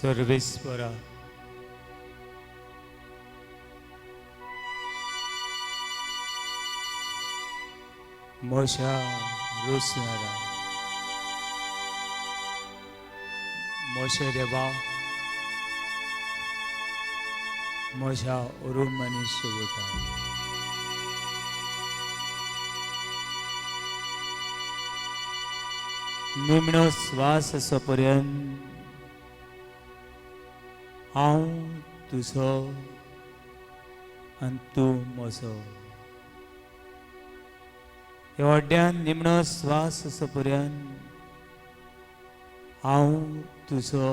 सर्वेस्परा, म्हज्या रोसणारा, म्हज्या देवा, म्हज्या अरूम आनी शेवटा, निमणो स्वास असो पर्यंत हांव तुजो आनी तूं म्हजो. ह्या व्हड्ड्यान निमणो स्वास असो पर्यंत हांव तुजो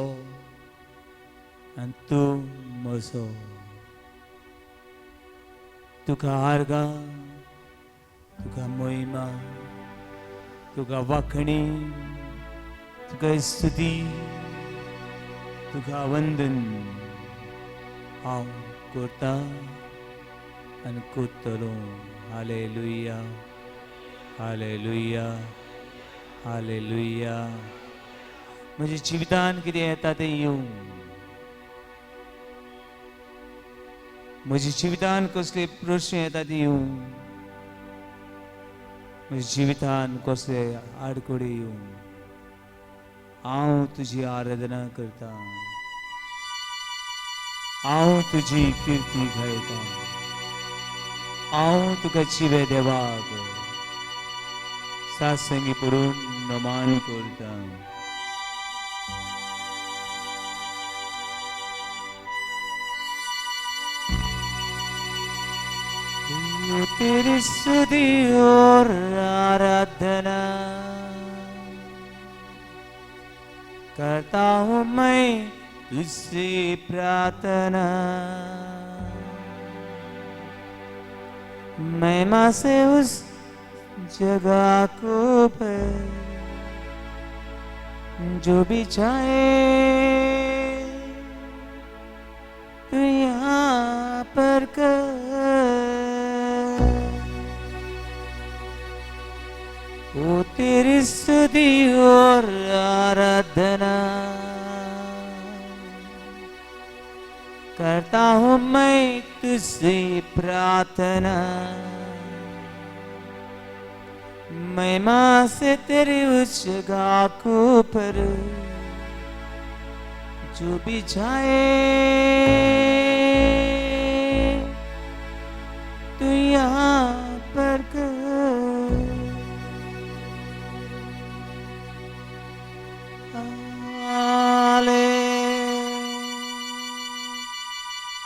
आनी तूं म्हजो. तुका आर्गां, तुका महिमा, तुका वाखणी, तुका स्तुती, तुका वंदन हांव करता आनी करतलो. Hallelujah, hallelujah, hallelujah. म्हज्या जिवितान कितें येता तें येवं, म्हज्या जिवितान कसले प्रश्न येता ते येवं, म्हज्या जिवितान कसले आडखळी येवं, हांव तुजी आराधना करता, हांव तुजी किर्ती गायता, हांव तुका जिवे देवाक सासंगी पडून नमान करता. तेरी स्तुति और आराधना करता हूँ मैं तुझसे प्रार्थना. महिमा से उस जगह को पर जो भी चाहे तू यहाँ पर कर. ओ तेरी स्तुति और आराधना करता हूँ मैं तुझसे प्रार्थना. महिमा से तेरी उस जगह को पर जो भी जाए तू यहाँ पर कर. हाले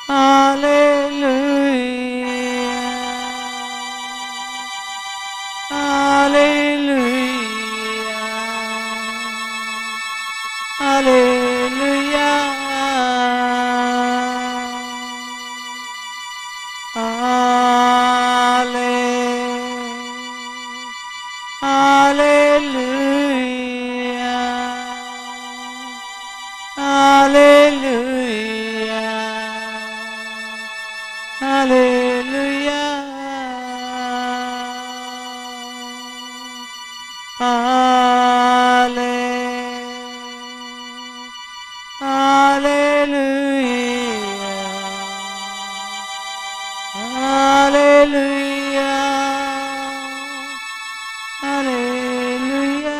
हालेलुया, हालेलुया, हालेलुया, हाले हालेलुया, हालेलुया, हालेलुया, हाले हालेलुया, हालेलुया, हालेलुया.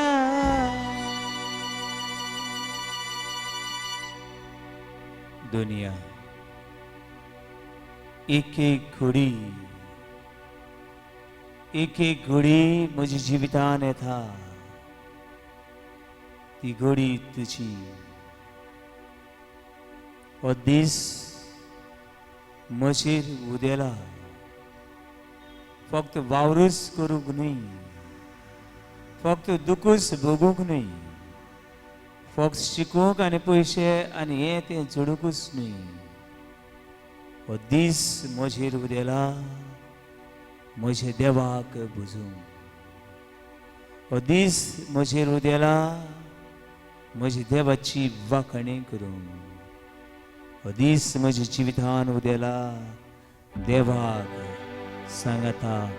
दुनिया एक एक घडी, एक एक घडी म्हज्या जिवितान येता ती घडी तुजी. हो दीस म्हजेर उदेला फक्त वावरूच करूंक न्हय, फक्त दुखूच भोगूंक न्हय, फक्त शिकूंक आनी पयशे आनी हें तें जोडूंकूच न्हय. हो दीस म्हजेर उदेला म्हज्या देवाक भुजूंक. हो दीस म्हजेर उदेला म्हज्या देवाची वाखणी करूंक. हो दीस म्हज्या जिवितान उदेला देवाक सांगाताक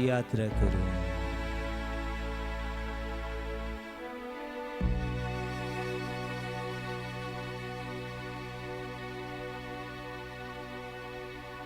यात्रा करूंक.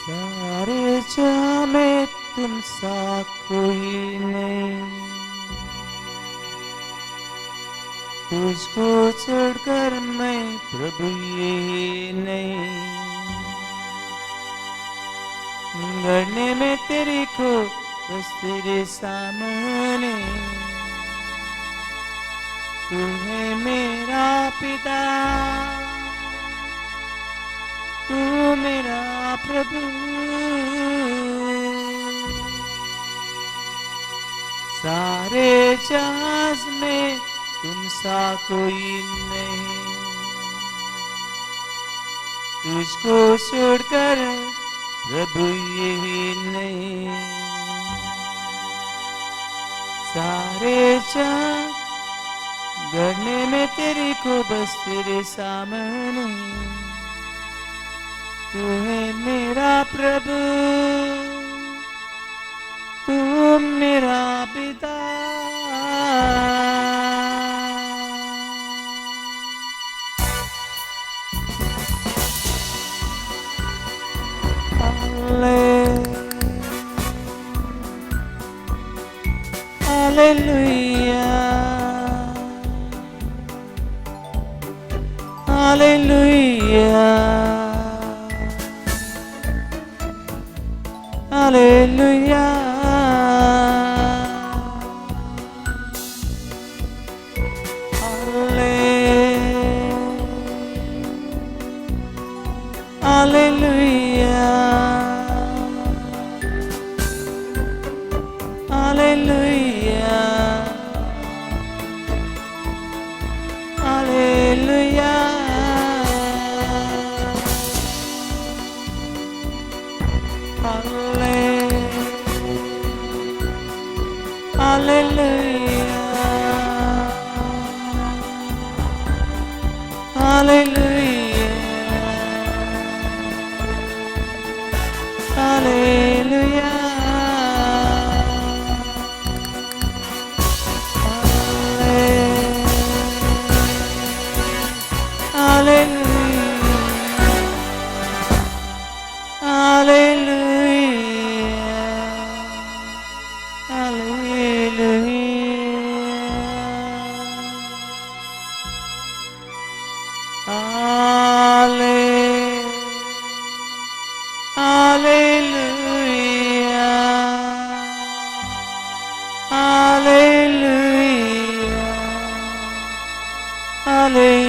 सारे जहां में तुम सा कोई नहीं, तुझको छोड़कर मैं प्रभु ये नहीं। गढ़ने में तेरे को बस तेरे सामने, तू है मेरा पिता, तू मेरा प्रभु। सारे जहां में तुम सा कोई नहीं, तुझको छोड़कर प्रभु यही नहीं। सारे जहां गढ़ने में तेरे को बस तेरे सामने, तू है मेरा प्रभु, तू मेरा पिता। Hallelujah, hallelujah, hallelujah. Hallelujah, hallelujah, hallelujah. Hallelujah, hallelujah, hallelujah. Hallelujah, hallelujah, hallelujah. Hallelujah, hallelujah, hallelujah. Hallelujah, hallelujah, hallelujah.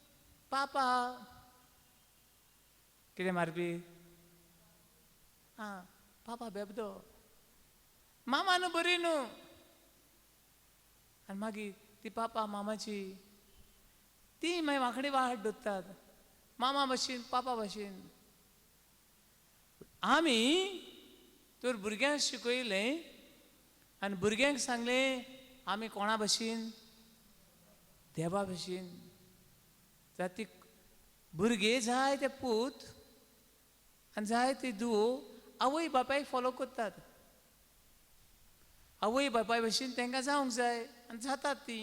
पापा. कितें मारपी? आं, पापा बेबदो, मामा न्हू बरी न्हू. आनी मागीर ती पापा मामाची ती मागीर वांकडी वाट दवरतात, मामा भशेन पापा भशेन. आमी तर भुरग्यांक शिकयलें आनी भुरग्यांक सांगलें आमी कोणा भशेन? देवा भशेन. जाल्यार ती भुरगे जाय ते पूत आनी जाय ती धूव आवय बापायक फॉलो करतात. आवय बापाय भशेन तांकां जावंक जाय आनी जातात ती.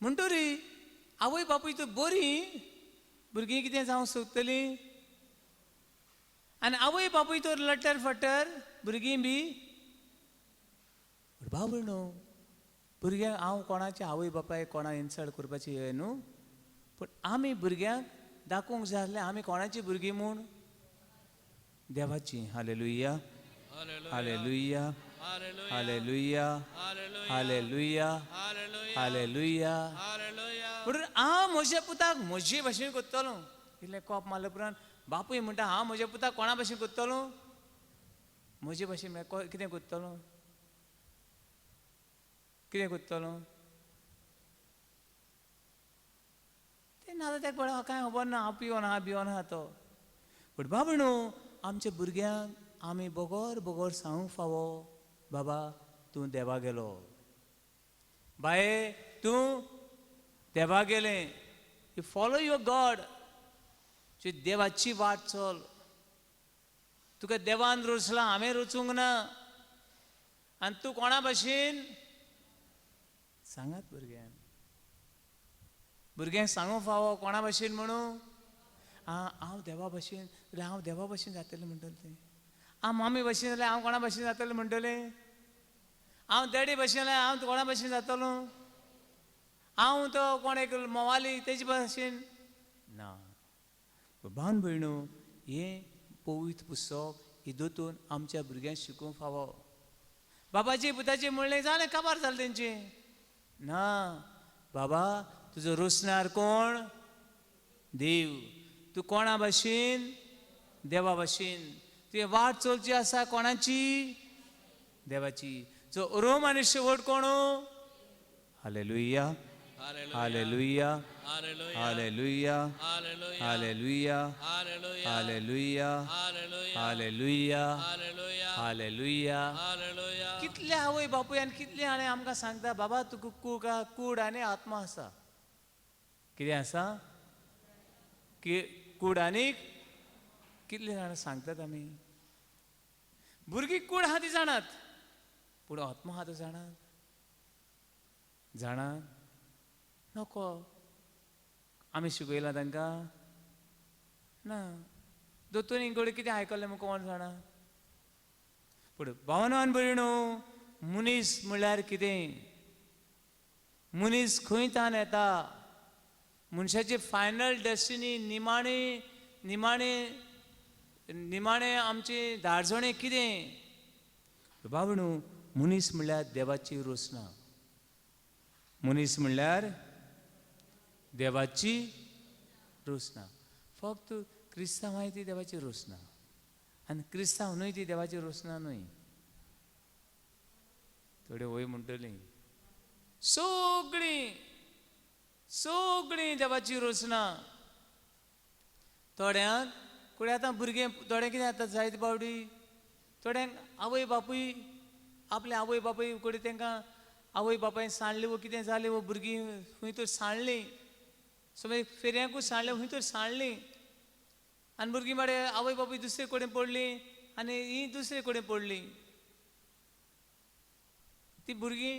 म्हणटरी आवय बापूय तर बरी भुरगीं कितें जावंक सोदतलीं, आनी आवय बापूय तर लटर फटर भुरगीं बी. बाबू न्हू भुरग्यांक हांव कोणाचे आवय बापाय कोणा इन्सल्ट करपाची हें न्हू, पूण आमी भुरग्यांक दाखोवंक जाय आसलें आमी कोणाची भुरगीं म्हूण? देवाची. Hallelujah, hallelujah, hallelujah, hallelujah, hallelujah. म्हणून हांव म्हज्या पुताक म्हजे भाशेन करतलो. इतलें कोप मारले उपरांत बापूय म्हणटा हांव म्हज्या पुताक कोणा भाशेन करतलो? म्हजे भाशेन म्हळ्यार कितें करतलो? कितें करतलो? तें नाजाल्यार तेका पळय कांय खबर ना, हांव पिवन आहा बिवन आहा तो. पूण बाबा न्हू आमच्या भुरग्यांक आमी बगर बगर सांगूंक फावो, बाबा तूं देवा गेलो, बाये तूं देवा गेलें, you follow your God, तुजी देवाची वाट चल. तुका देवान रचलां, हांवें रचूंक ना. आनी तूं कोणा भशेन? सांगात भुरग्यांक, भुरग्यांक सांगूंक फावो कोणा भशेन म्हणून? आं, हांव देवा भशेन जाल्यार हांव देवा भशेन जातलें म्हणटलें तें. हांव मामी भशेन जाल्यार हांव कोणा भशेन जातलें म्हणटलें. हांव डॅडी भशेन जाल्यार हांव कोणा भशेन जातलो? हांव तो कोण एक मोवाली तेजे भशेन ना. भावन भयणू, हें पवित्र पुस्तक हितून आमच्या भुरग्यांक शिकोवंक फावो. बाबाची पुताची म्हणलें जालें, काबार जालें तेंचें. ना बाबा, तुजो रोसणार कोण? देव. तूं कोणा भशेन? देवा भशेन. तुवें वाट चलची आसा कोणाची? देवाची. जो रोम आनी शेवट कोण? Hallelujah, hallelujah, hallelujah, hallelujah, hallelujah, hallelujah, hallelujah. कितले आवय बापूय आनी कितले हाणें आमकां सांगता, बाबा तुका कूड आनी आत्मा आसा. कितें आसा? कूड आनी कितले जाणां सांगतात आमी. भुरगीं कूड आहा ती जाणात, पूण आत्मा आहा तो जाणात? जाणात नको. आमी शिकयलां तांकां ना. दोतोनी कडेन कितें आयकलें म्हूण कोण जाणा. पूण भावनान भयणू, मनीस म्हणल्यार कितें? मनीस खंय तान येता? मनशाची फायनल डेस्टिनी, निमाणे निमाणे निमाणे आमची धाडजणे कितें? बाबणू, मनीस म्हणल्यार देवाची रोसना. मनीस म्हणल्यार देवाची रोसना. फक्त क्रिस्तांव ती देवाची रोसना आनी क्रिस्तांव न्हय ती देवाची रोसना न्हय. थोडे वय म्हणटली सगळीं सगळीं देवाची रोसना. थोड्यांक कुडे आतां भुरगें, थोडें कितें जाता जायते पावटी थोड्यांक आवय बापूय आपले आवय बापूय कडेन तांकां आवय बापायन सांडली वो कितें जालें वो भुरगीं खंय तर सांडलीं, समज फेरयांकूच सांडलें, खंय तर सांडलीं आनी भुरगीं बाडे आवय बापूय दुसरे कडेन पडलीं आनी हीं दुसरे कडेन पडलीं. ती भुरगीं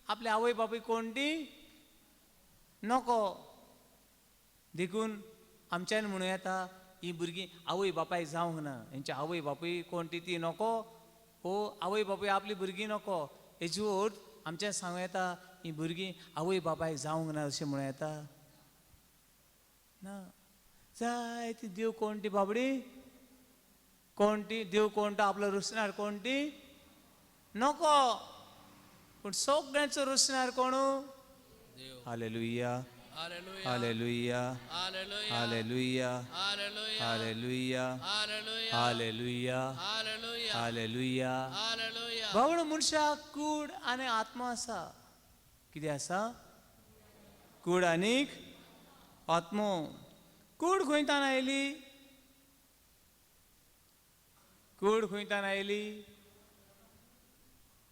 आपले आवय बापूय कोण ती नको. देखून आमच्यान म्हणूं येता ही भुरगीं आवय बापाय जावंक ना, हेंच्या आवय बापूय कोण ती ती नको, हो आवय बापूय आपली भुरगीं नको. हेजो अर्थ आमच्यान सांगूं येता ही भुरगीं आवय बापाय जावंक ना अशें म्हणूं येता ना. जाय ती देव कोण ती बाबडी, कोण ती देव कोण तो आपलो रुसणार कोण ती नको. पूण सगळ्यांचो रुसणार कोण? Hallelujah, Hallelujah. Hallelujah. Hallelujah. Hallelujah. Hallelujah. Hallelujah. Hallelujah. Hallelujah. Hallelujah. Hallelujah. बावडो मनशाक कूड आनी आत्मा आसा. कितें आसा? कूड आनीक आत्मो. कूड खंयतान आयली? कूड खंयतान आयली?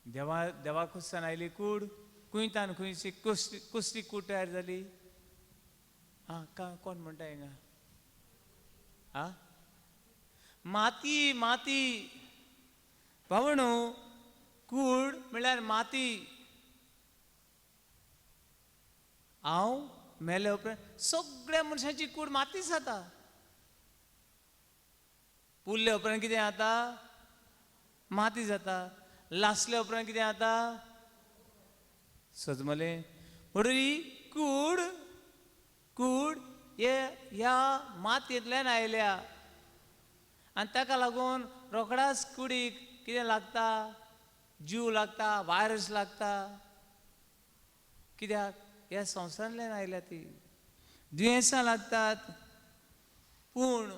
देवा देवाकुसान आयली कूड. खंयतान खंयची कसली कसली कूड तयार जाली? आं, कोण म्हणटा हिंगा? आं, माती. माती बावणू, कूड म्हणल्यार माती. हांव मेले उपरांत सगळ्या मनशाची कूड मातीच जाता. पुरले उपरांत कितें जाता? माती जाता. लासले उपरांत कितें जाता? सजमलें. म्हणून ही कूड, कूड हे ह्या मातयेंतल्यान आयल्या आनी ताका लागून रोखडाच कुडीक कितें लागता? जीव लागता, वायरस लागता. कित्याक? ह्या संवसारांतल्यान आयल्या ती. दुयेंसां लागतात. पूण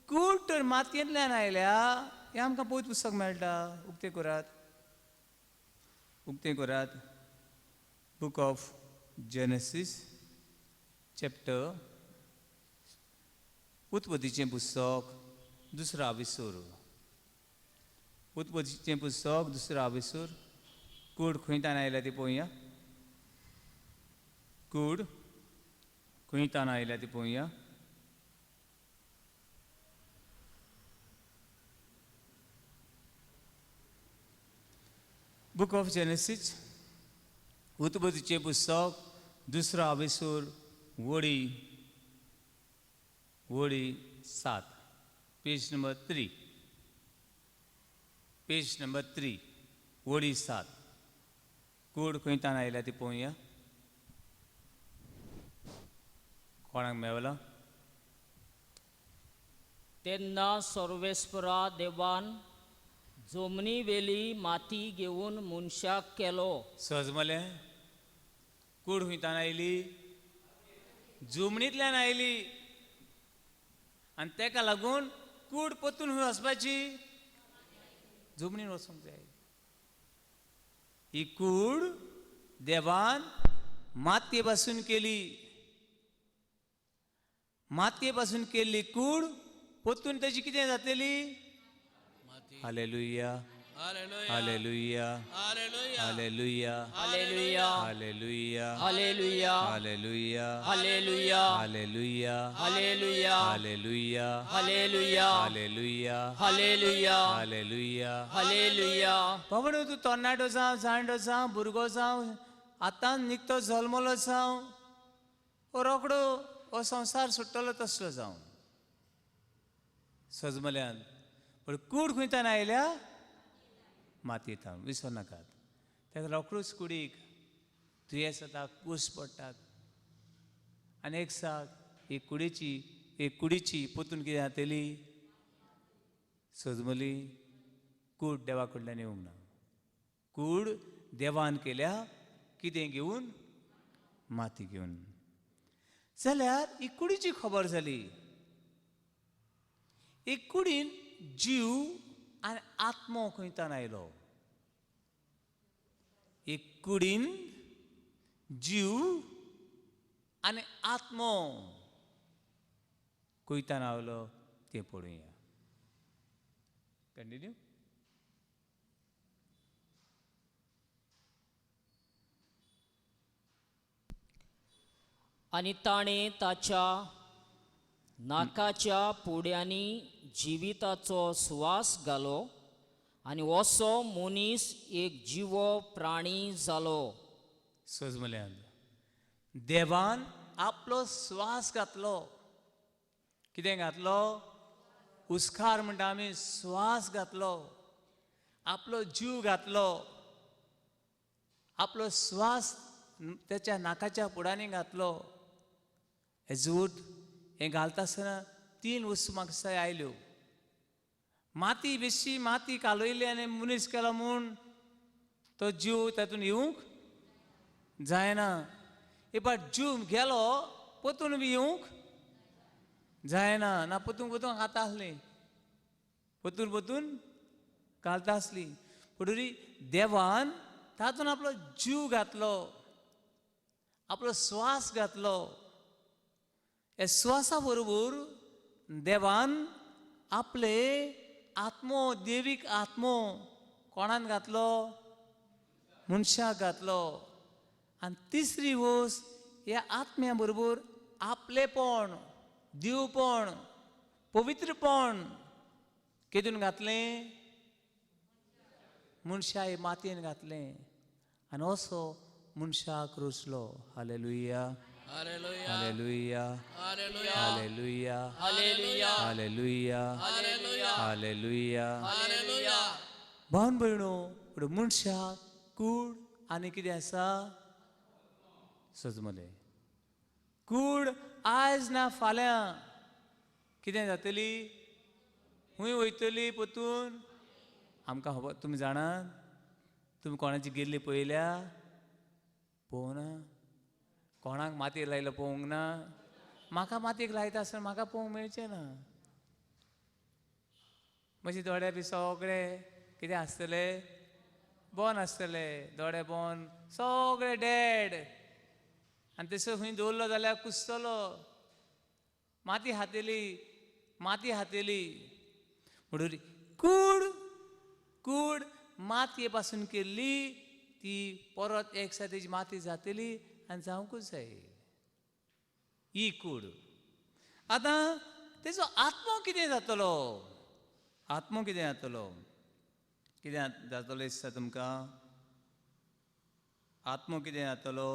कूड तर मातयेंतल्यान आयल्या हें आमकां पवित्र पुस्तक मेळटा. उक्तें करात, उक्तें करात. बूक ऑफ जेनेसीस चॅप्टर, उत्पत्तीचें पुस्तक दुसरो आविसूर. उत्पत्तीचें पुस्तक दुसरो आविसूर. कूड खंयतान आयल्या ती पळोवया. कूड खंयतान आयल्या ती पळोवया. बूक ऑफ जेनेसीस उत्पत्तीचें पुस्तक दुसरो आविसूर वळी वळी 7, पेज नंबर 3, पेज नंबर 3, वळी 7. कूड खंयतान आयल्या ती पळोवया. कोणाक मेवला? तेन्ना सर्वेस्परा देवान जमनी वेली माती घेवन मनशाक केलो. सजमलें. कूड खंयतान आयली? जमनींतल्यान आयली. आनी ताका लागून कूड परतून खंय वचपाची? जमनीन वचूंक जाय. ही कूड देवान मातये पासून केली. मातये पासून केल्ली कूड परतून ताची कितें जातली? माती. Hallelujah. Hallelujah. Hallelujah. Hallelujah. Hallelujah. Hallelujah. Hallelujah. Hallelujah. Hallelujah. Hallelujah. Hallelujah. Hallelujah. Hallelujah. Hallelujah. Hallelujah. Hallelujah. Hallelujah. Hallelujah. बाबा तूं तरणाटो जावं, जाणटो जावं, भुरगो जावं, आतां निकतो जल्मलो जावं, हो रोकडो हो संवसार सुट्टलो तसलो जावं, सजमल्यान. पूण कूड खंयतान आयल्या? मातयेंत. विसर नाकात. ताका रोकडोच कुडीक दुयेंस जाता, कूस पडटात. आनी एक साक ही कुडीची, एक कुडीची परतून कितें जातली? सजमली. कूड देवा कडल्यान येवंक ना. कूड देवान केल्या. कितें घेवन? माती घेवन. जाल्यार ही कुडीची खबर जाली. ही कुडीन जीव आनी आत्मो खंयतान आयलो? एक कुडीन जीव आनी आत्मो खंयतान आयलो तें पळोवया. कंटिन्यू. आनी ताणें ताच्या नाकाच्या पुड्यांनी जिविताचो सुवास घालो आनी असो मनीस एक जिवो प्राणी जालो. सजमल्यान देवान आपलो स्वास घातलो. कितें घातलो? उस्कार म्हणटा आमी. स्वास घातलो, आपलो जीव घातलो, आपलो स्वास त्याच्या नाकाच्या पुडांनी घातलो. हेजूट हें घालता आसतना 3 वस्तू म्हाका आयल्यो. माती बेशी माती कालयली आनी मनीस केलो म्हूण तो जीव तातूंत येवंक जायना. एक पाट जीव गेलो पोतून बी येवंक जायना ना. पोतून पोतून खाता आसली, पोतून पोतून घालता आसली. पूण देवान तातून आपलो जीव घातलो, आपलो स्वास घातलो. ह्या स्वासा बरोबर देवान आपले आत्मो, देवीक आत्मो कोणान घातलो? मनशाक घातलो. आनी तिसरी वस्त, ह्या आत्म्या बरोबर आपलेपण, देवपण, पवित्रपण केदून घातलें? मनशा हे मातयेन घातलें. आनी असो मनशाक रचलो. Hallelujah, hallelujah, hallelujah, hallelujah, hallelujah. भावन भयणो, पूण मनशाक कूड आनी कितें आसा? सजमलें. कूड आयज ना फाल्यां कितें जातली? खूंय वयतली पोतून? आमकां खबर, तुमी जाणात? तुमी कोणाची गेल्ली पळयल्या? पळोवना? कोणाक मातयेक लायलो पळोवंक ना? म्हाका मातयेक लायता आसतना म्हाका पळोवंक मेळचें ना. म्हजे दोळे बी सगळे कितें आसतले? बोन आसतले, दोळे बोन, सगळे डेड. आनी तसो खंय दवरलो जाल्यार कुसतलो. माती हातेली, माती हातेली. म्हणून कूड, कूड मातये पासून केल्ली, ती परत एक दिसा तेजी माती जातली आनी जावंकूच जाय ही कूड. आतां तेजो आत्मो कितें जातलो? आत्मो कितें जातलो? कितें जातलो दिसता तुमकां? आत्मो कितें जातलो?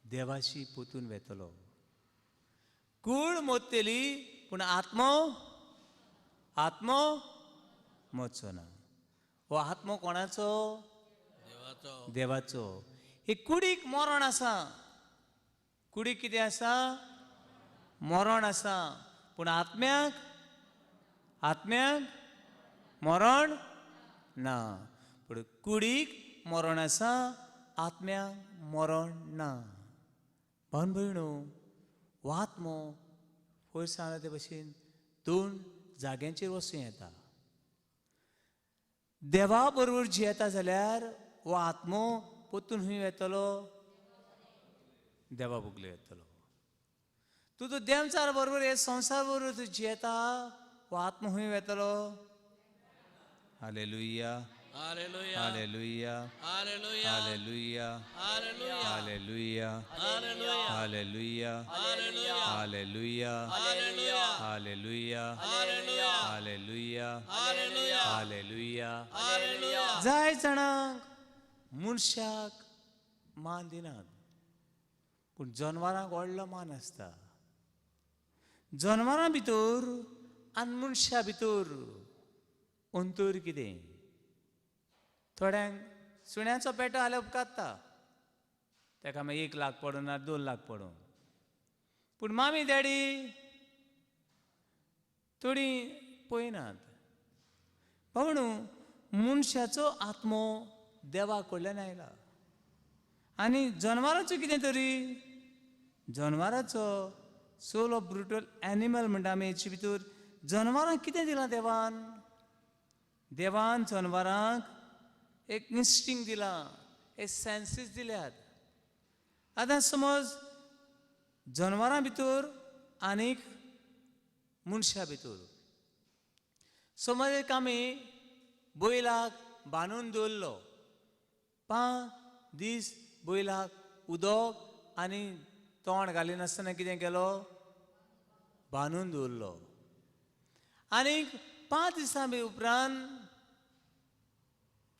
देवाशी पोतून वेतलो. कूड मोत्तली पूण आत्मो, आत्मो मोचो ना. हो आत्मो कोणाचो? देवाचो. देवाचो. हे कुडीक मरण आसा. कुडीक कितें आसा? मरण आसा. पूण आत्म्याक, आत्म्याक मरण ना. पूण कुडीक मरण आसा, आत्म्याक मरण ना. भावन भयणो, हो आत्मो पयर सांगला ते भशेन दोन जाग्यांचेर वचूं येता. देवा बरोबर जियेता जाल्यार हो आत्मो पोतून खंय वेतलो? देवा बुगले वेतलो. तूं तो देंवचार बरोबर, हे संवसार बरोबर तूं जियेता, हो आत्मो खंय वेतलो? Hallelujah, hallelujah, hallelujah, hallelujah, hallelujah, hallelujah, hallelujah, hallelujah, hallelujah. जाय जाणांक मनशाक मान दिनात, पूण जनवरांक व्हडलो मान आसता. जनवरां भितर आनी मनशा भितर अंतर कितें? थोड्यांक सुण्याचो पेटो जाल्यार उपकारता, ताका मागीर 1 लाख पडूं ना 2 लाख पडूं. पूण मामी डॅडी थोडीं पळयनात. बाबणू, मनशाचो आत्मो देवा कडल्यान आयला. आनी जनवरांचो कितें तरी? जनवराचो सोल ऑफ ब्रुटल एनिमल म्हणटा आमी. हेचे भितर जनवरांक कितें दिलां देवान? देवान जनवरांक एक इन्स्टिंक्ट दिलां, एक सेन्सीस दिल्यात. आतां समज जनवरां भितर आनीक मनशा भितर समज एक आमी बैलाक बांदून दवरलो, 5 दीस बैलाक उदक आनी तोंड घालिनासतना कितें केलो? बांदून दवरलो. आनीक 5 दिसां बी उपरांत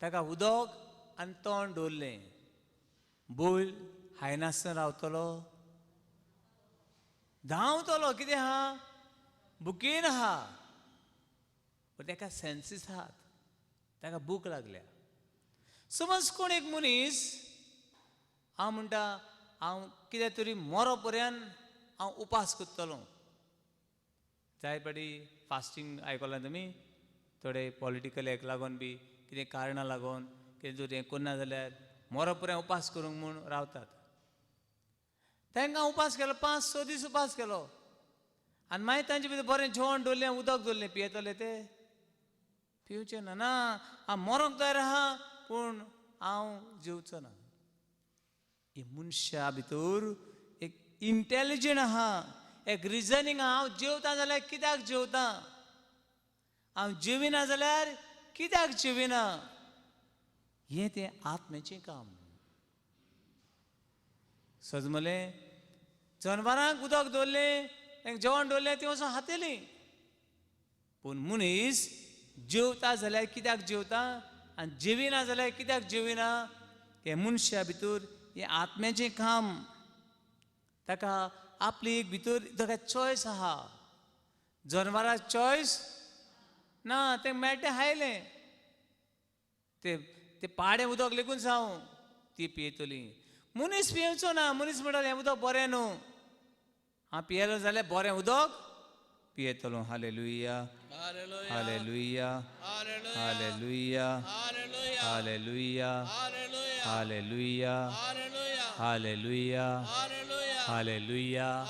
ताका उदक आनी तोंड दवरलें. बैल हायनासतना रावतलो? धांवतलो. कितें आहा? बुकेन आहा. पूण ताका सेन्सीस आहात, ताका भूक लागल्या. समज कोण एक मनीस हांव म्हणटा, हांव कितें तरी मरो पर्यंत हांव उपास करतलो. जाय पाटी फास्टींग आयकलां तुमी? थोडे पॉलिटिकल हेक लागून बी कितें कारणां लागून कितें जर हें करना जाल्यार मोरो पर्यंत उपास करूंक म्हूण रावतात. तांकां उपास केलो, 5-6 दीस उपास केलो आनी मागीर तांचे भितर बरें जेवण दवरलें, उदक दवरलें, पियेतले ते? पिवचें ना. ना, हांव मरोंक तयार आहा पूण हांव जेवचो ना. ही मनशा भितर एक इंटेलिजंट आहा, एक रिजनींग आहा. हांव जेवता जाल्यार कित्याक जेवता, हांव जेविना जाल्यार कित्याक जेविना, हें तें आत्म्याचें काम. सजमलें जनवरांक उदक दवरलें, तांकां जेवण दवरलें, तीं वचून खातलीं. पूण मनीस जेवता जाल्यार कित्याक जेवता आनी जेविना जाल्यार कित्याक जेविना, हें मनशा भितर हें आत्म्याचें काम. ताका आपली एक भितर ताका चॉयस आहा. जनवराक चॉयस ना, तें मेळटें खायलें, ते ते पाडें उदक लेगून जावं ती पियेतली. मनीस पियेवचो ना. मनीस म्हणटा हें उदक बरें न्हू, हांव पियेलो जाल्यार बरें उदक पियेतलो. Hallelujah, hallelujah, hallelujah, hallelujah, hallelujah, hallelujah, hallelujah.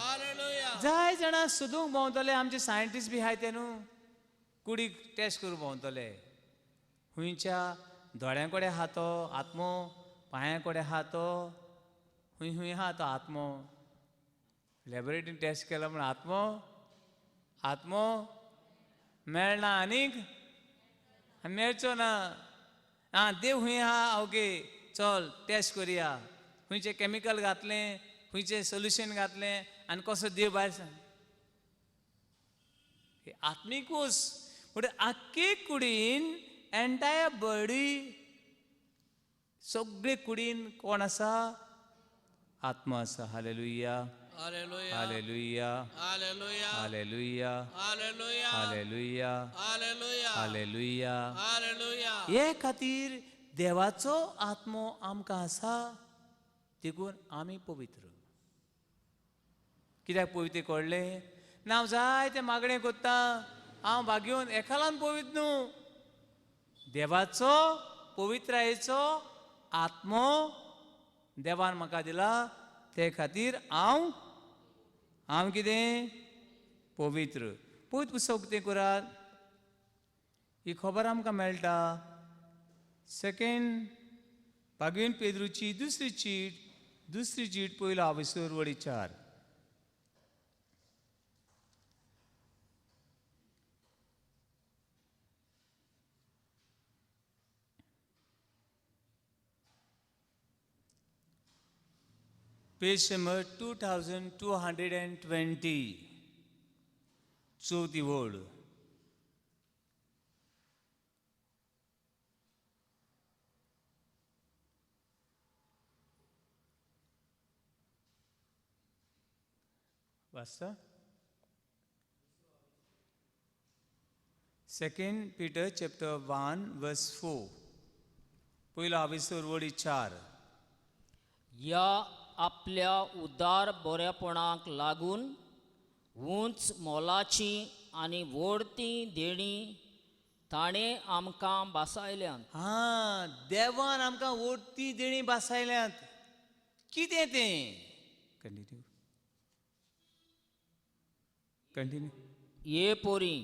जाय जाणां सोदूंक भोंवतले, आमचे सायंटिस्ट बी आहाय ते न्हू, कुडीक टेस्ट करूंक भोंवतले. खुंयच्या दोळ्यां कडेन आहा तो आत्मो, पांयां कडेन आहा तो, खूंय खूंय आहा तो आत्मो. लॅबोरेटरीन टेस्ट केलो म्हूण आत्मो आत्मो मेळना आनीक मेळचो ना. आं, देव खूंय आहा, ओके चल टेस्ट करुया, खंयचें कॅमिकल घातलें, खंयचें सोल्युशन घातलें आनी कसो देव भायर सांग. आत्मिकूच म्हणटा आख्खी कुडीन, एन्टायर बॉडी, सगळे कुडीन कोण आसा? आत्मा आसा. Hallelujah, hallelujah, hallelujah, hallelujah, hallelujah. हे खातीर देवाचो आत्मो आमकां आसा, देखून आमी पवित्र. कित्याक पवित्र कळ्ळें ना? हांव जायते मागणें करता, हांव भाग्योन एकालान पवित्र न्हू. देवाचो पवित्रायेचो आत्मो देवान म्हाका दिला, ते खातीर हांव हांव कितें पवित्र. पवित्र पुस्तक कितें करात, ही खबर आमकां मेळटा सेकेंड भागीन पेद्रूची दुसरी चीट, दुसरी चीट पयलो आविसर वडी 4. Page number 2220, चवथी वळ. वाचता? 2 Peter chapter 1 verse 4, पयलो आविसर वळी 4. ह्या आपल्या उदार बरेपणाक लागून उंच मोलाची आनी व्हडती देणी ताणें आमकां भासायल्यात. हां, देवान आमकां व्हडती देणी भासायल्यात. कितें तें? Continue continue. हे पोरी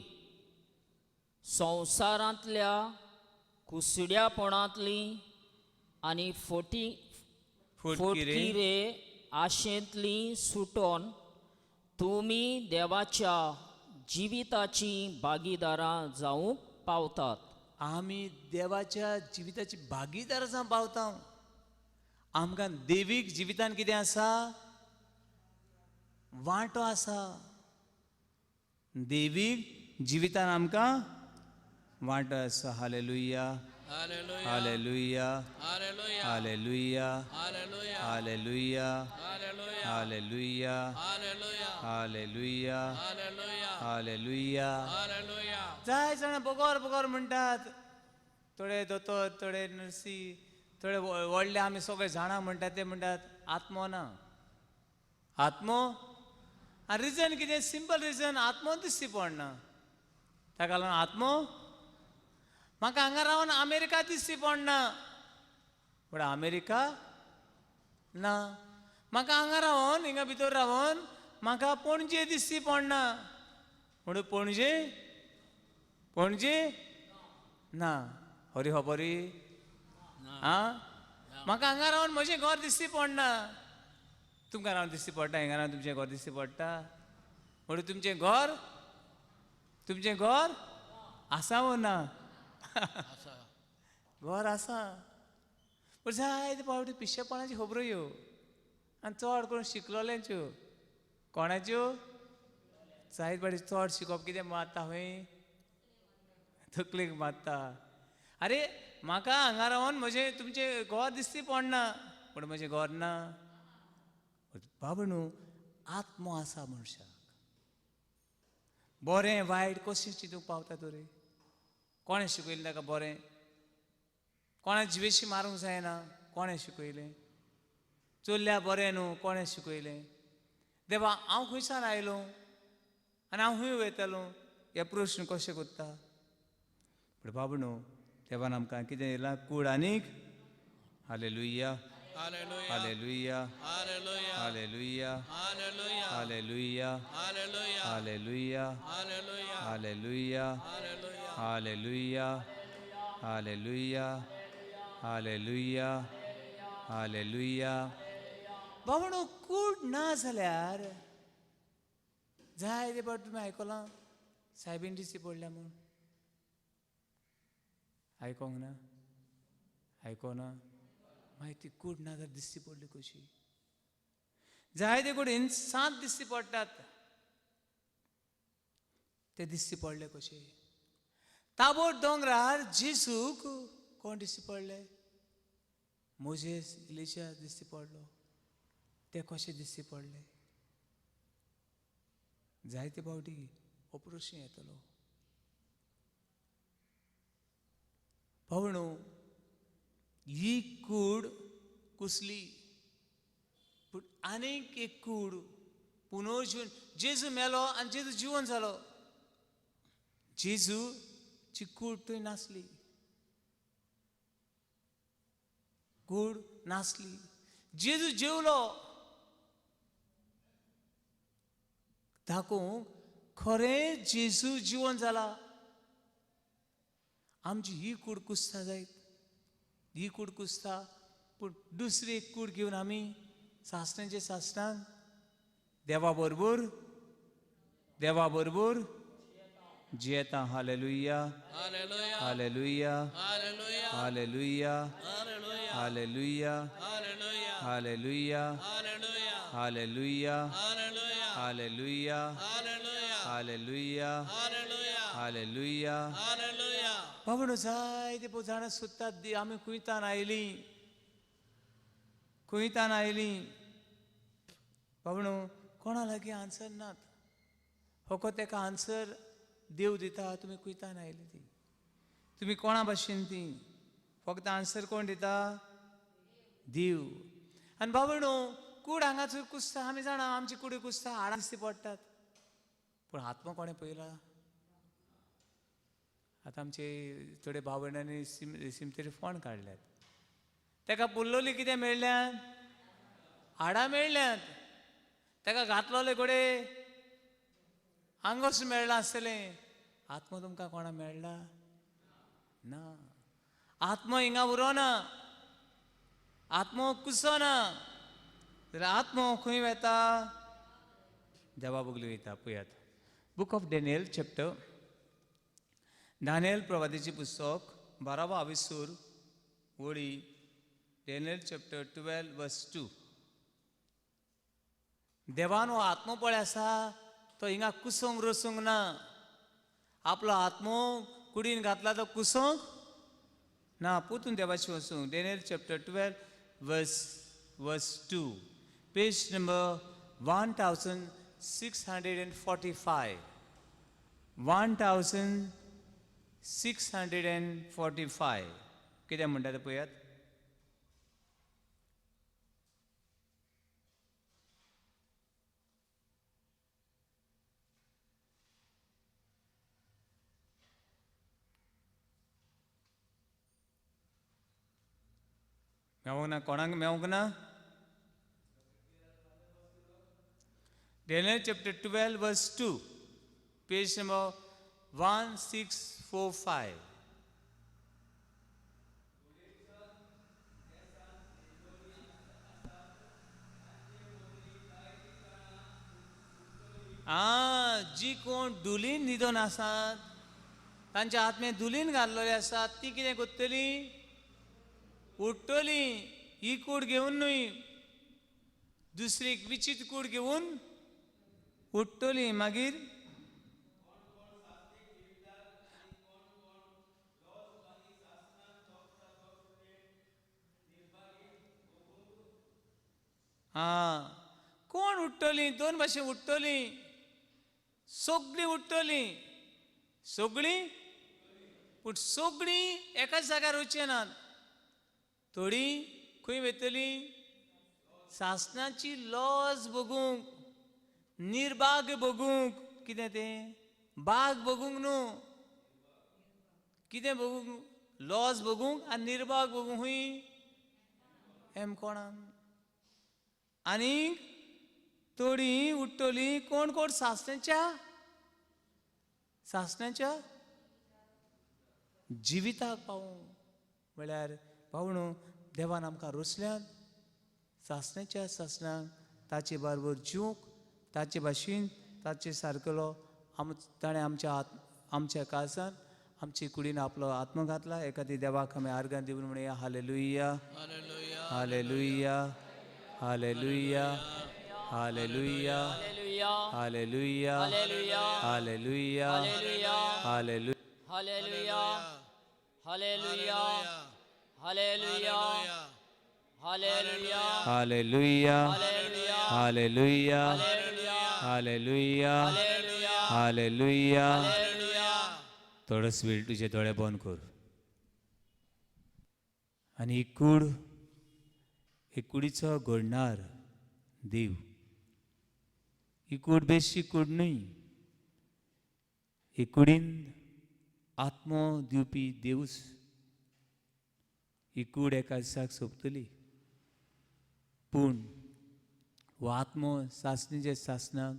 संवसारांतल्या कुसड्यापणांतली आनी फोटी फोटकिरे आशेंतली सुटोन तुमी देवाच्या जिविताची भागीदारां जावंक पावतात. आमी देवाच्या जिविताची भागीदारां जावंक पावता. आमकां देवीक जिवितान कितें आसा? वांटो आसा. देवीक जिवितान आमकां वांटो आसा. Hallelujah, hallelujah, hallelujah, hallelujah, hallelujah, hallelujah, hallelujah. जाय जाणां बगर बगर म्हणटात, थोडे दोतोर, थोडे नर्सी, थोडे व्हडले आमी सगळे जाणां म्हणटात, ते म्हणटात आत्मो ना, आत्मो. आनी रिजन कितें? सिंपल रिजन, आत्मो दिश्टी पडना. ताका लागून आत्मो म्हाका हांगा रावन अमेरिका दिश्टी पडना. पूण अमेरिका ना. म्हाका हांगा रावन हिंगा भितर रावन म्हाका पणजे दिसती पडना. म्हणून पणजे पणजे ना. हरी खबरी आं, म्हाका हांगा रावन म्हजें घर दिसती पडना. तुमकां रावन दिसती पडटा? हिंगा रावन तुमचें घर दिसती पडटा? म्हणून तुमचें घर, तुमचें घर आसा वो ना? घर आसा. पूण जायते फावटी पिशेपणाची खबरो ह्यो आनी चड करून शिकलोल्यांच्यो. कोणाच्यो? जायते फावटी चड शिकप कितें मारता खंय तकलेक मारता. आरे म्हाका हांगा रावन म्हजें तुमचें घर दिसती पडना, पूण म्हजें घर ना. बाबा न्हू, आत्मो आसा मनशाक. बरें वायट कशें चिंतूंक पावता तर? कोणें शिकयलें ताका बरें? कोणें जिवेशी मारूंक जायना? कोणें शिकयलें? चोरल्या बरें न्हू? कोणें शिकयलें? देवा हांव खंयसान आयलो आनी हांव खंय वयतलो हे प्रश्न कशें करता? पूण बाबा न्हू, देवान आमकां कितें येयलां? कूड आनीक. Hallelujah hallelujah hallelujah hallelujah hallelujah hallelujah hallelujah hallelujah hallelujah hallelujah. बाबा न्हू, कूड ना जाल्यार जाय ते फावट तुमी आयकलां सायबीन दिसती पडल्या म्हूण? आयकोंक ना? आयकोना? मागीर ती कूड ना जाल्यार दिसती पडली कशी? जायते कडेन सांत दिसती पडटात, ते दिसती पडले कशे? ताबोर दोंगरार जेजूक कोण दिसती पडले? मोजेस इलिशा दिसती पडलो. ते कशे दिसती पडले? जायते फावटी हो प्रश्न येतलो. भावणो, ही कूड कुसली, पूण आनीक एक कूड पुनर्जीवन. जेजू मेलो आनी जेजू जिवन जालो. जेजूची कूड थंय नासली, कूड नासली. जेजू जेवलो दाखोवंक खरें जेजू जिवन जाला. आमची ही कूड कुसता जायत, ही कूड कुसता, पूण दुसरी एक कूड घेवन आमी सासणाचे सासणान देवा बरोबर, देवा बरोबर जियेता. Hallelujah hallelujah hallelujah hallelujah hallelujah hallelujah hallelujah hallelujah hallelujah. बाबा जायते जाणां सोदतात आमी कुयतान आयलीं, कुयतान आयलीं. बाबा कोणा लागीं आन्सर नात, फकत तेका आन्सर देव दिता. तुमी कुयतान आयली ती, तुमी कोणा भाशेन ती, फक्त आन्सर कोण दिता? देव. आनी बाबा न्हू, कूड हांगासर कुसता, आमी जाणा आमची कुडी कुसता, हाडां दिसती पडटात, पूण आत्मा कोणें पळयला? आतां आमचे थोडे भाव भयणांनी सिमतेरी फोंड काडल्यात, ताका पुल्लोली कितें मेळ्ळ्यात? हाडां मेळ्ळ्यात. ताका घातलोले घोडे आंगोस मेळ्ळां आसतलें. आत्मा तुमकां कोणा मेळ्ळा? ना. आत्मो हिंगा उरोना, आत्मो कुसोना. जाल्यार आत्मो खंय वता? देवा बगली वयता. पळयात book of Daniel chapter, Daniel प्रवादीचें पुस्तक 12 आविसूर वळी, डॅनियल चॅप्टर 12 वर्स 2. देवान हो आत्मो पळय आसा तो हिंगा कुसोंक रसूंक ना. आपलो आत्मो कुडीन घातला तो कुसोंक ना. पुतून देवाशी वचूंक. Daniel chapter 12 verse 2, page number 1645. 1645 कितें म्हणटा तें पळयात. मेवोंक ना? कोणाक मेवोंक ना? Daniel chapter 12 verse 2, page number 1645. आं, जी कोण दुलीन न्हिदोन आसात, तांच्या आत्मे दुलीन घाल्लेले आसात, ती कितें करतली? उठ्ठली. ही कूड घेवन न्हय, दुसरी विचित्र कूड घेवन उठ्ठली. मागीर आं, कोण उठ्ठली? दोन भाशेन उठ्ठली. सगळीं उठ्ठलीं, सगळीं, पूण सगळीं एकाच जाग्यार वचचे नात. थोडीं खंय वयतलीं? सासणाची लॉज बघूंक, निर्भाग बघूंक. कितें तें? बाग बघूंक न्हू, कितें बघूंक? लॉज बघूंक आनी निर्भाग बघूंक. खंय? एम कोणाक. आनीक थोडीं उठ्ठलीं कोण कोण? सासण्याच्या, सासण्याच्या जिविताक पावूं. म्हळ्यार पावणू देवान आमकां रोसल्यान सासण्याच्या सासणाक ताचे बरोबर जिवंक, ताचे भाशेन, ताचे सारकेलो ताणें आमच्या आमच्या काळजान, आमचे कुडीन आपलो आत्मो घातला. एखादी देवाक आमी आर्गां दिवन म्हणया, hallelujah, hallelujah, hallelujah, hallelujah, hallelujah, hallelujah, hallelujah, hallelujah, hallelujah, hallelujah, hallelujah, hallelujah, hallelujah, hallelujah, hallelujah. थोडोच वेळ तुजे दोळे बंद कर आनी ही कूड, हे कुडीचो घडणार देव. ही कूड बेशी कूड न्हय, ही कुडीन आत्मो दिवपी देवूच. ही कूड एका दिसाक सोंपतली, पूण हो आत्मो सासणीच्या सासणाक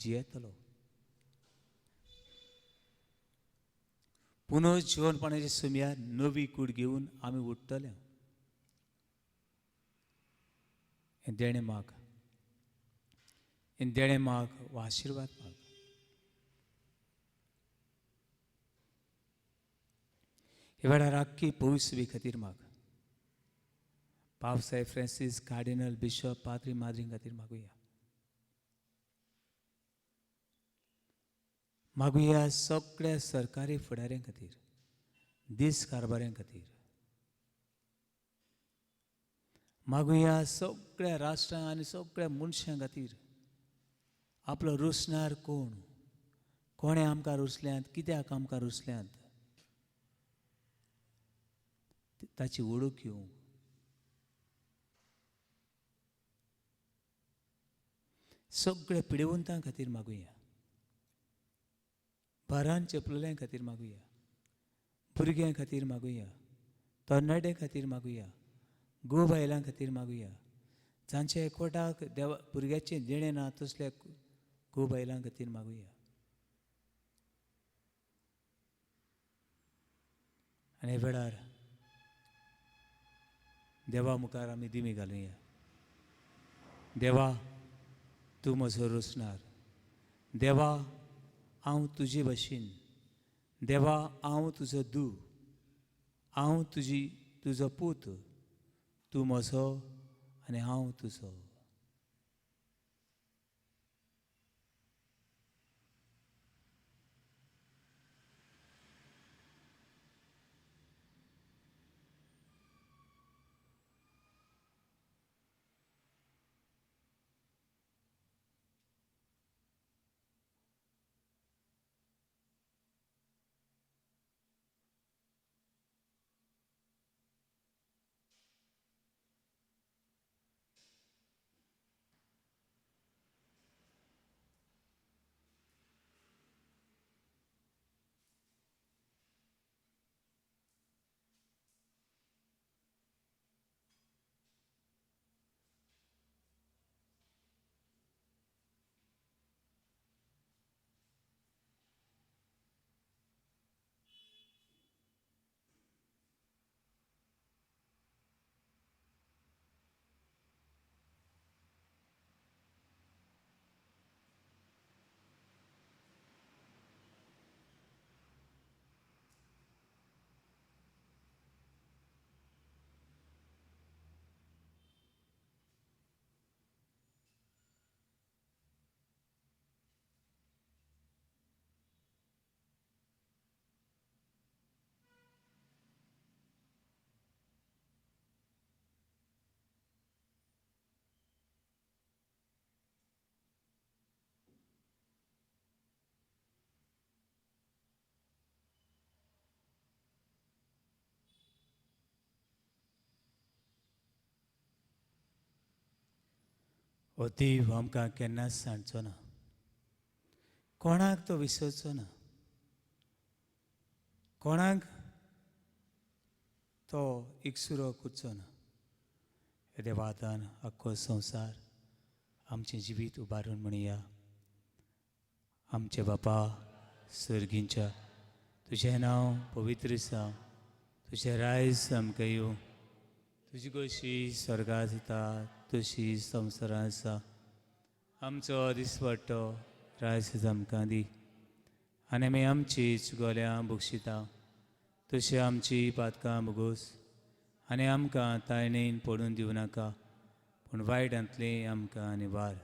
जियेतलो. पुनः जिवनपणाच्या सुमयार नवी कूड घेवन आमी उठ्ठले. हें देणें माग, हें देणें माग वा आशिर्वाद माग. हे वेळार आख्खी पवित्र खातीर माग. पावसाय फ्रांसीस, कार्डिनल, बिशप, पाद्री माद्री खातीर मागुया. मागुया सगळ्या सरकारी फुडाऱ्यां खातीर, दीस कारभाऱ्यां खातीर मागुया. सगळ्या राष्ट्रां आनी सगळ्या मनशां खातीर. आपलो रुसणार कोण? कोणें आमकां रुसल्यांत? कित्याक आमकां रुसल्यांत? ताची वळख येवंक. सगळ्या पिडेवंतां खातीर मागुया. भारान चेपलेल्यां खातीर मागुया. भुरग्यां खातीर मागुया. तरणाट्यां खातीर मागुया. घोव बायलां खातीर मागुया. जांच्या एकवटाक देवा भुरग्याचें देणें ना तसल्या घोव बायलां खातीर मागुया. आनी वेळार देवा मुखार आमी दिमी घालुया. देवा, तूं म्हजो रोसणार. देवा, हांव तुजे भशेन. देवा, हांव तुजो दू, हांव तुजो पूत. तूं म्हजो आनी हांव तुजो. हो देव आमकां केन्नाच सांडचो ना, कोणाक तो विसरचो ना, कोणाक तो एकसुरो करचो ना. ह्या देवातान आख्खो संवसार आमचें जिवीत उबारून म्हणया. आमचे बापा सर्गींच्या, तुजें नांव पवित्र जावं, तुजें रायज आमकां येवं, तुजी कशी स्वर्गांत जाता तशी संवसारांत आसा. आमचो दिसपट्टो रायज आमकां दी आनी आमी आमची चुकोल्या बक्षिता तशी आमची पातकां भोगोस आनी आमकां ताळणेन पडून दिवं नाका, पूण वायटांतलें आमकां निवार.